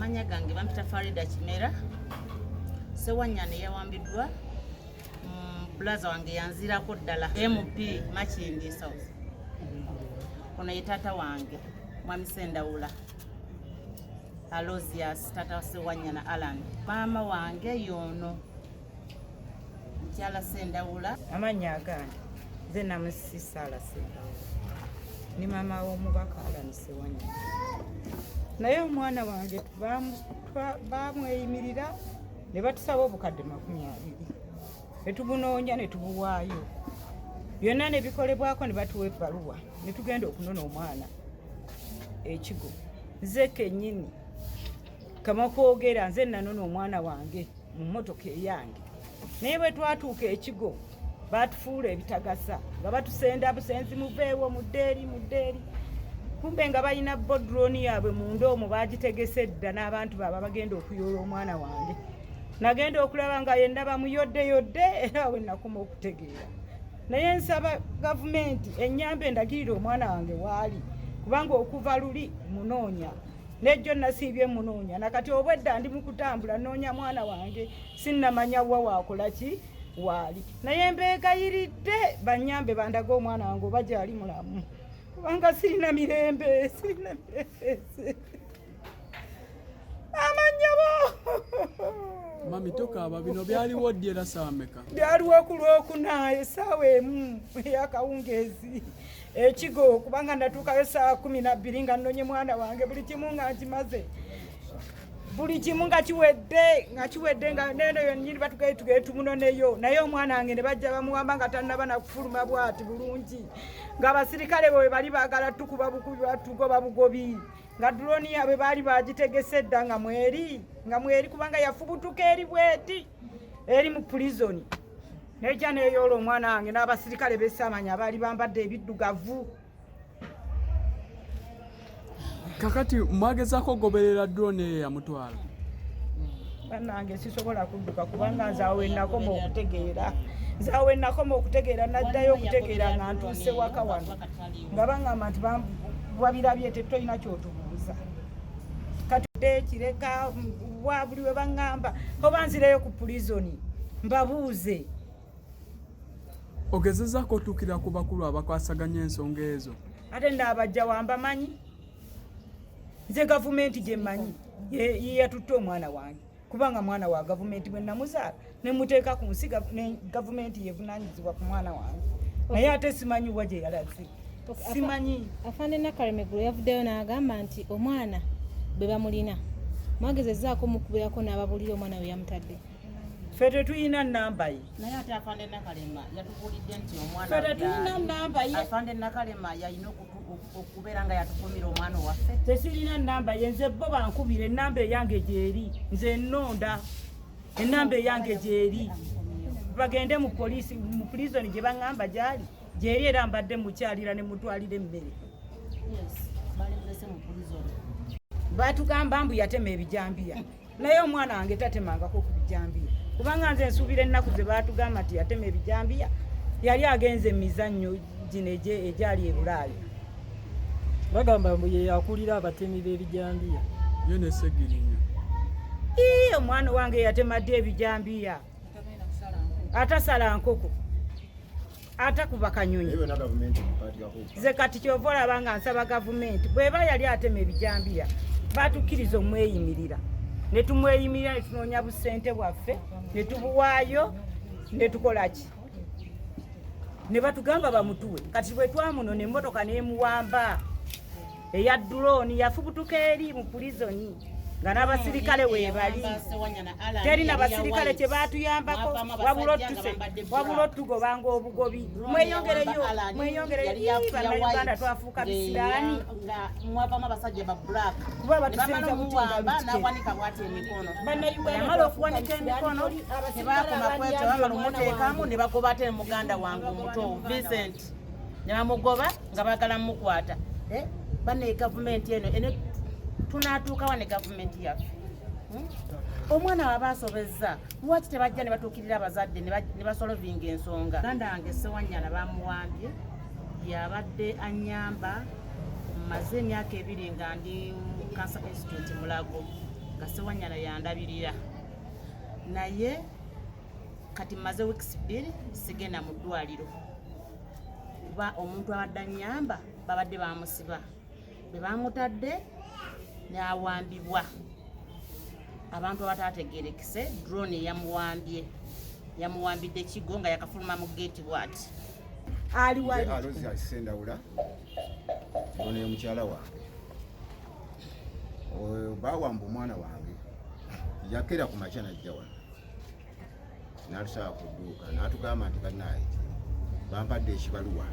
Amanya gange bampita Farida Kimera. Sewanyana eyawambiddwa bulaza wange yanzirako ddala MP Makindye South. Ono ye taata wange Mwami Sendawula Alozius, taata wa Sewanyana Alan. Maama wange yoono mukyala Sendawula. Amannya agange nze Namusisi Saala Sendawula, ni maama w'omubaka Alan Sewanyana. Naye omwana wange bamweyimirira ne batusaba obukadde 20, ne tubunoonya ne tubuwaayo, byonna ne bikolebwako, ne batuwa ebbaluwa ne tugenda okunona omwana ekigo. Nze kennyini kama kwogera, nze nanona omwana wange mu mmotoka eyange, naye bwe twatuuka ekigo batufuula ebitagasa nga batusenda busenzi, muveewo, muddeeri, muddeeri. Kumbe nga balina bo drone yaabwe munda omwo, bagitegese dda n'abantu baaba bagenda okuyoola omwana wange. Nagenda okulaba nga yenna bamuyoddeyodde, era we nakoma okutegeera. Naye nsaba gavumenti ennyambe endagirire omwana wange waali, kubanga okuva luli munoonya, nejjo nasiibye munoonya, nakati obwedda ndi mu kutambula nnoonya mwana wange, sinnamanya wa waakola ki, waali. Naye mbeegayiridde bannyambe bandage omwana wange oba gyali mulamu, kubanga sirina mirembe, sirina mirembe. Amanyabo. Mami, tokaaba. Bino byaliwo ddi era saawa meka? Byaliwo ku Lwokuna essaawa 1 eyakawungeezi ekigo, kubanga natuukayo saawa 12 nga nnonye mwana wange. Buli kimu nga nkimaze, buli kimu nga kiwedde, nga kiwedde, nga neno yonnyini batugaye tugeye tumunoneyo. Naye omwana wange ne bajja bamuwamba nga tannaba nakufuluma bwati bulungi, ng'abasirikale bwe bali baagala tukuba bukubi, batugoba bugobi, nga drone yaabwe baali bagitegese dda, nga mweri, nga mweri, kubanga yafubutuka eri bweti eri mu prison, nejja neyoola omwana wange n'abasirikale besaamanya abaali bambadde ebiddugavu. Kakati mwagezaako okugoberera drone eyo yamutwala? Bannange, sisobola kudduka kubanga nze awo wenakoma okutegeera, nze awo wenakoma okutegeera. Naddayo okutegeera nga ntuuse waka wano, nga baŋŋamba nti wabirabye, tetolina kyotubuuza. Kati kireka wa buli we baŋŋamba oba nzireyo ku prison mbabuuze. Ogezezaako otuukira ku bakulu abakwasaganya ensonga ezo? Ate naabajja wambamanyi? Nze gavumenti gye mmanyi ye yatutte omwana wange, kubanga mwana wa gavumenti. Bwe namuzaala ne muteeka ku nsi, ne gavumenti yevunaanyizibwa ku mwana wange, naye ate simanyi wa gye yalaze, simanyi. Afande Nakalema eggulo yavuddeyo n'agamba nti omwana bwe bamulina, mwagezezzaako mukubirako n'ababulira omwana we yamutadde. Ffe tetulina namba ye. Naye ate afande Nakalema yatubuulidde nti omwana Ffe tetulina namba ye. Afande Nakalema yalina okubeera nga yatukumira omwana waffe. Tesirina namba ye nze. Bo bankubira, enamba eyange gyeri. Nze nnonda, enamba eyange gyeri. Bagende mu poliisi, mu prison gye baŋŋamba gyali, gyeri, era mbadde mukyalira ne mutwalira emmere. Yes, balimulese mu prison. Batugamba mbu yatema ebijambiya, naye omwana wange tatemangako ku bijambiya, kubanga nze nsuubira ennaku ze batugamba nti yatema ebijambiya yali agenze emizannyo gino egyali e Bulaaya. Bagamba mbu ye yakulira abatemi b'ebijambiya. Ye ne Segirinya. Ii, omwana wange yatema ddi ebijambiya? Atasala nkoko, atakuba kanyonyi. Naye byonna gavumenti mupaatikako. Nze kati kyova olaba nga nsaba gavumenti, bweba yali atema ebijambiya, batukkiriza omweyimirira ne tumweyimirira, ne tunoonya busente bwaffe ne tubuwaayo ne tukola ki, ne batugamba bamutuwe. Kati bwe twamunona, emmotoka n'emuwamba eya drone, yafubutuka eri mu prison nga n'abasirikale weebali. Teri na basirikale kye batuyambako, wabula otugobanga obugobi. Mweyongereyo, mweyongereyo. Ii, Bannayuganda twafuuka bisiraani. Nga mwavamu abasajja ba black. Kuba batusenza muwamba butinga. N'awanika bwati emikono. Bannayuganda Yamala twafuuka okuwanika bisiraani. emikono, Abasirikale tebakoma kwekyo, abalya bamala omwana omuteekamu wange. ne bagoba ate muganda wange omuto Vincent, ne bamugoba nga baagala mukwata. Eh, banne, gavumenti eno ene tunaatuukawa ne gavumenti yaffe? Hmm? Omwana waba asobezza, lwaki tebajja ne batuukirira abazadde ne basolovinga ensonga? Muganda wange Sewanyana bamuwambye, yabadde anyamba. Mmaze emyaka 2 nga ndi mu Cancer Institute Mulago. Nga Sewanyana yandabirira, naye kati mmaze weeks 2 sigenda mu ddwaliro kuba omuntu abadde annyamba babadde bamusiba, bwe bamutadde n'awambibwa abantu abataategerekese. Drone yamuwambye, yamuwambidde Kigo nga yakafuluma mu geeti bwati. Ali wali. Alozi Asendawula, ono ye mukyala wange. Oyo bawamba omwana wange, yakeera ku makya najja wano n'atusaba ku dduuka n'atugamba nti bannaaye bampadde ekibaluwa.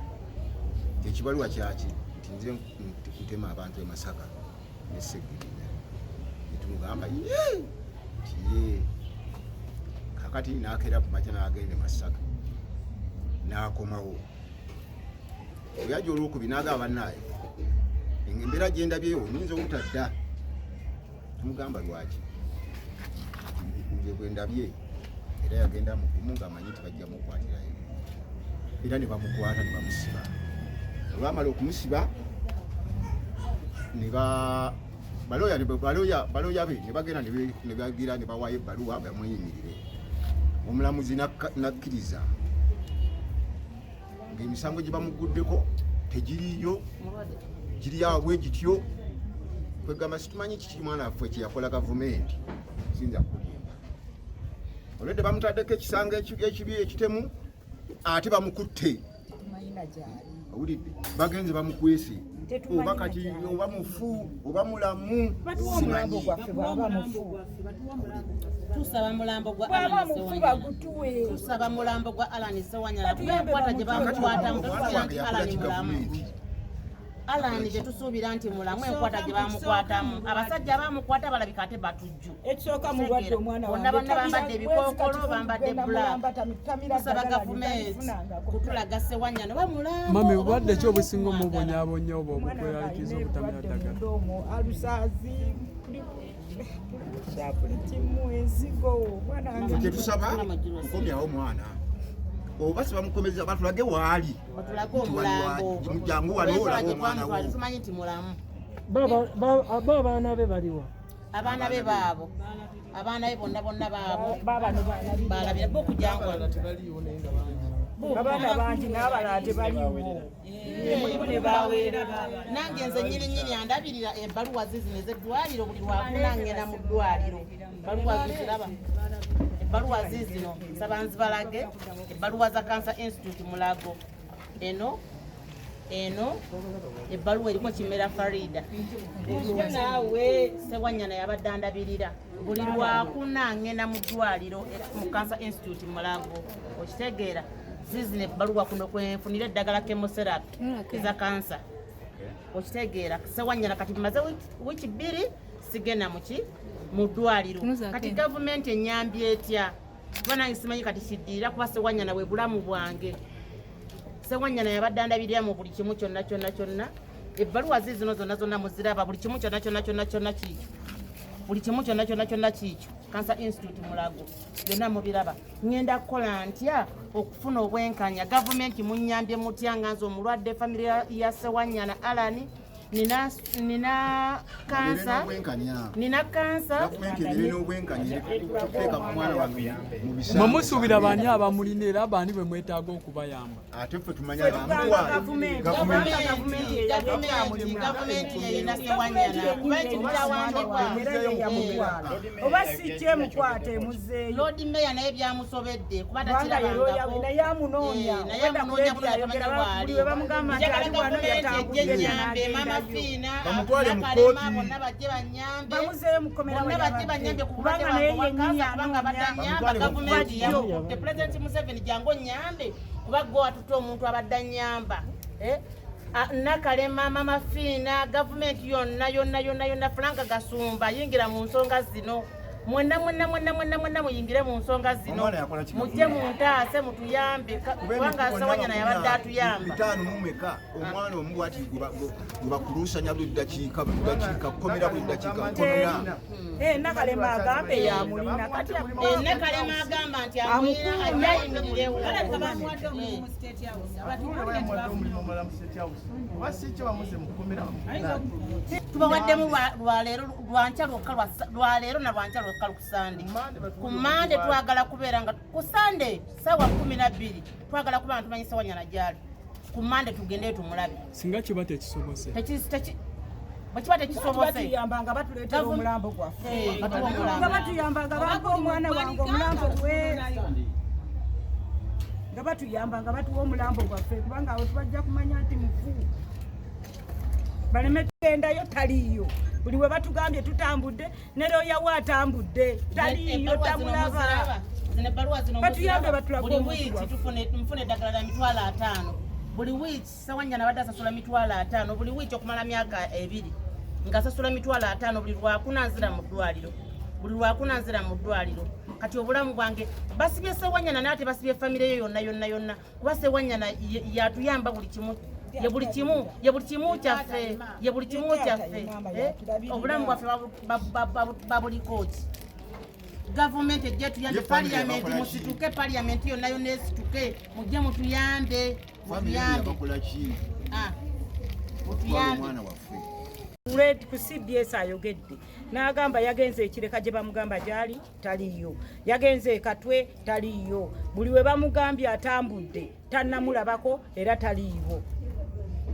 Ekibaluwa kyaki? Nti nze ntema abantu e Masaka ne Segirinya. Netumugamba ye nti ye. Kakati n'akeera ku makya n'agenda e Masaka n'akomawo. Oyajja olwokubi n'agamba bannaaye embeera gye ndabyeyo nyinza obutadda. Tumugamba lwaki? Nze bwe ndabye. Era yagenda mugumu ng'amanyi nti bajja mukwatirayo, era ne bamukwata ne bamusiba. Olwamala okumusiba ne ba baloya ne baloya baloya be ne bagenda ne bagira ne bawayo ebbaluwa bamweyimirire. Omulamuzi n'akkiriza ng'emisango gye bamuguddeko tegiriiyo, giri awo bwe gityo. Kwegamba situmanyi kiki mwana waffe kye yakola gavumenti. Siyinza kukulimba, olwedde bamutaddeko ekisango ekibi ekitemu, ate bamukutte. Tumanyi gyali. Owulidde, bagenze bamukwese. Tetumanyi oba kati gyali. Oba mufu oba mulamu, Batuwa omulambo simanyi. gwaffe bw'aba mufu. Tusaba mulambo gwa Bw'aba Alan mufu Sewanyana. bagutuwe. Tusaba mulambo gwa Alan Sewanyana. Batuyambe. Enkwata gye Bamutuwe. bamukwatamu Omwana tetusuubira wange nti yakola Alan ki mulamu. gavumenti? Alan tetusuubira nti mulamu, enkwata gye bamukwatamu. Abasajja bamukwata balabika ate batujju. Ekisooka mulwadde omwana. Bonna bonna bambadde ebikookolo, bambadde black. Tusaba gavumenti kutulaga Sewanyana oba mulambo. Mami, Oba bulwadde ki mulamu, obusinga tumwagala. omubonyaabonya obwo obukweraliikiriza obutamira ddagala? Omwo alusaazi buli kimu, ensigo omwana wange. Kyetusaba kukomyawo omwana, oba sibamukomeza batulage waali. Batulage omulambo. Jangu wano Enkola olabe gye omwana wo. twamutwala, tumanyi nti mulamu. Bo abaana be baliwa? Abaana be baabo, abaana be bonna bonna baabo. Baabano balabira. Balabira bo okujangwa. Abaana bangi n'abalala tebaliwo, mulimu ne baweera. Nange nze nyini nyini andabirira. Ebbaluwa zizino ez'eddwaliro, buli lwakuna ngenda mu ddwaliro. Ebbaluwa ziziraba, ebbaluwa zizino, nsaba nzibalage. Ebbaluwa za Cancer Institute Mulago. Eno eno ebbaluwa eriko Kimera Farida. Naawe Sewanyana yabadde andabirira. Buli lwakuna ngenda mu ddwaliro mu Cancer Institute Mulago, okitegeera? Zizino ebbaluwa, kuno kwenfunira eddagala chemotherapy eza kansa, okitegeera? Sewanyana kati maze wiiki 2 sigenda muki mu ddwaliro. Tunuzaako Kati eno. gavumenti enyambye etya? Kuba nange simanyi kati kiddirira, kuba Sewanyana bwe bulamu bwange. Sewanyana yabadde andabirira mu buli kimu kyonna kyonna kyonna. Ebbaluwa zizino zonna zonna muziraba, buli kimu kyonna kyonna kyonna kyonna kiikyo, buli kimu kyonna kyonna kyonna kiikyo. Cancer Institute Mulago, byonna mubiraba. Ŋŋenda kukola ntya okufuna obwenkanya? Gavumenti munyambye mutya nga nze omulwadde, famire ya Sewanyana Alani, nina kansa? N'obwenkanya. Nina kansa. Gavumenti ebere n'obwenkanya okuteeka ku mwana wange mu bisango. Mwe musuubira baani abamulina, era baani bwe mwetaaga okubayamba? Ate ffe tumanya Tugamba gavumenti. gavumenti. Gavumenti eyali Gavumenti, gavumenti yeyina Sewanyana, kuba ekintu kyawambibwa. Era ye yamutwala, oba si kyemukwata emuzeeyo. Lord Mayor naye byamusobedde kuba Kubanga takirabangako. naye amunoonya. Eh, naye Obwedda amunoonya. kuleetera ayogera, Buli buli we bamugamba nti Njagala ali wano, gavumenti ejje yatambudde ennyambe mama n'agendayo. Fiina. Bamutwale mu Nakalema, kkooti. bonna bajje banyambe. Bamuzeeyo mu kkomera Bonna we bajje yabadde. banyambe ku bulwadde Kubanga naye bwange obwa yennyini kansa, kubanga anoonya. badanyamba. Bamutwale mu Gavumenti kkooti. yamukutte. President Museveni, jangu onyambe, kuba gwe watutte omuntu abadde anyamba. Eh? Nakalema, mama Fiina, gavumenti yonna yonna yonna yonna, Franka Gasumba, yingira mu nsonga zino. Mwenna mwenna mwenna mwenna mwenna muyingire mu nsonga zino, Omwana yakola ki? mujje muntaase, mutuyambe, kubanga Sewanyana yabadde atuyamba. Bitaano mumeka omwana omu bwati gwe bakulusanya buli ddakiika, buli ddakiika kukomera, buli ddakiika kukomera. Nakalema agambe yamulina kati. Nakalema agamba nti amulina, ajja ayimirirewo. Balabika bamuwadde omulimu mu State House. Bamuwadde omulimu omulala mu State House, oba si kyo bamuze mu kkomera. Tubawaddemu lwaleero, lwankya lwokka, lwaleero na lwankya lwokka ku Sande. Ku Mande twagala kubeera nga ku Sande 12:00 twagala kuba nga tumanyi Sewanyana gyali. Ku Mande tugendeyo tumulabe. Singa kiba tekisobose? Bwe kiba tekisobose, Batuyamba nga batuleetera omulambo gwaffe. Batuwa omulambo. Nga batuyamba nga bampa omwana wange omulambo gwe, nga batuyamba nga batuwa omulambo gwaffe, kubanga awo tubajja kumanya nti mufu. Baleme tugendayo, taliiyo. Buli we batugambye tutambudde, ne looya we atambudde, taliiyo. Ebbaluwa zino Tamulaba. muziraba? Zino ebbaluwa zino Batuyambe, muziraba? batulage Buli omuntu wiiki waffe. nfuna eddagala lya 50,000 buli wiiki. Sewanyana abadde asasula 50,000 buli wiiki okumala myaka 2, ng'asasula 50,000 buli Lwakuna. Nzira mu ddwaliro buli Lwakuna, nzira mu ddwaliro. Kati obulamu bwange basibye Sewanyana, naye ate basibye famire ye yonna yonna yonna, kuba Sewanyana yatuyamba buli kimu, ye buli kimu, ye buli kimu kyaffe, ye buli kimu kyaffe. Obulamu bwaffe babuliko ki? Gavumenti ejje tuyambe. Ye family Parliament, yabakola ki? musituke, parliament yonna yonna esituke, mujje mutuyambe. Family Mutuyambe. yabakola ki? Ah, Twala mutuyambe. omwana waffe. Red ku CBS ayogedde n'agamba yagenze ekireka gye bamugamba gyali taliiyo, yagenze ekatwe taliiyo, buli we bamugambye atambudde tannamulabako era taliiwo.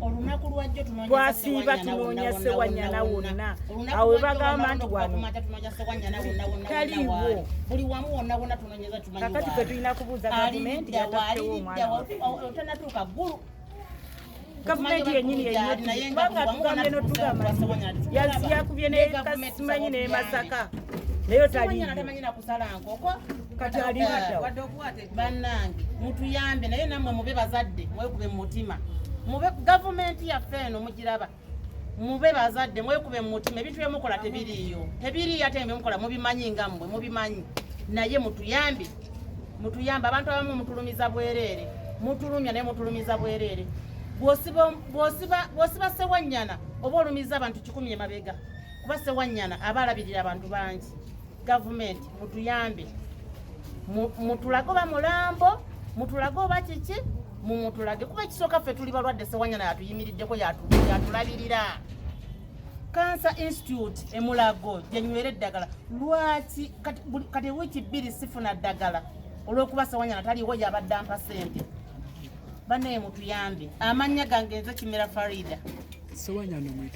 Olunaku lwajjo tunoonya Twasiiba Sewanyana tunoonya wonna, Sewanyana wonna, wonna. Olunaku Awo we lwajjo bagamba wonna nti okuva wano ku makya tunoonya Sewanyana wonna, wonna, wonna taliiwo. waali. Buli wamu wonna wonna tunoonyeza, tumanyi Kakati waali. ffe tulina kubuuza gavumenti yataddewo omwana waffe. Otanatuuka ggulu. Gavumenti yennyini yennyini, kubanga tugambye n'otugamba yakubye nesimanyi ne Masaka nayo Sewanyana taliiyo. tamanyi na kusala nkoko. Kati ali ludda wa? Wadde okukwata Bannange, mutuyambe, naye nammwe mube bazadde, mwekube mu mutima, mube gavumenti yaffe eno mugiraba. Mube bazadde, mwekube mu mutima. Ebintu byemukola tebiriiyo, tebiriiyo, ate byemukola mubimanyi, nga mmwe mubimanyi, naye mutuyambe, mutuyambe. Abantu abamu mutulumiza bwereere, mutulumya naye mutulumiza bwereere. Bw'osiba Sewanyana oba olumiza abantu 100 emabega, kuba Sewanyana aba alabirira abantu bangi. Gavumenti mutuyambe, mutulage oba mulambo, mutulage oba kiki, mumutulage, kuba ekisooka ffe tuli balwadde. Sewanyana yatuyimiriddeko, yatulabirira. Cancer Institute emulago gyenywera eddagala. Lwaki kati wiiki 2 sifuna ddagala olw'okuba Sewanyana taliiwo, yabadde ampa sente? Bannaye mutuyambe. Amannya gange nze Kimera Farida. Sewanyana omuyita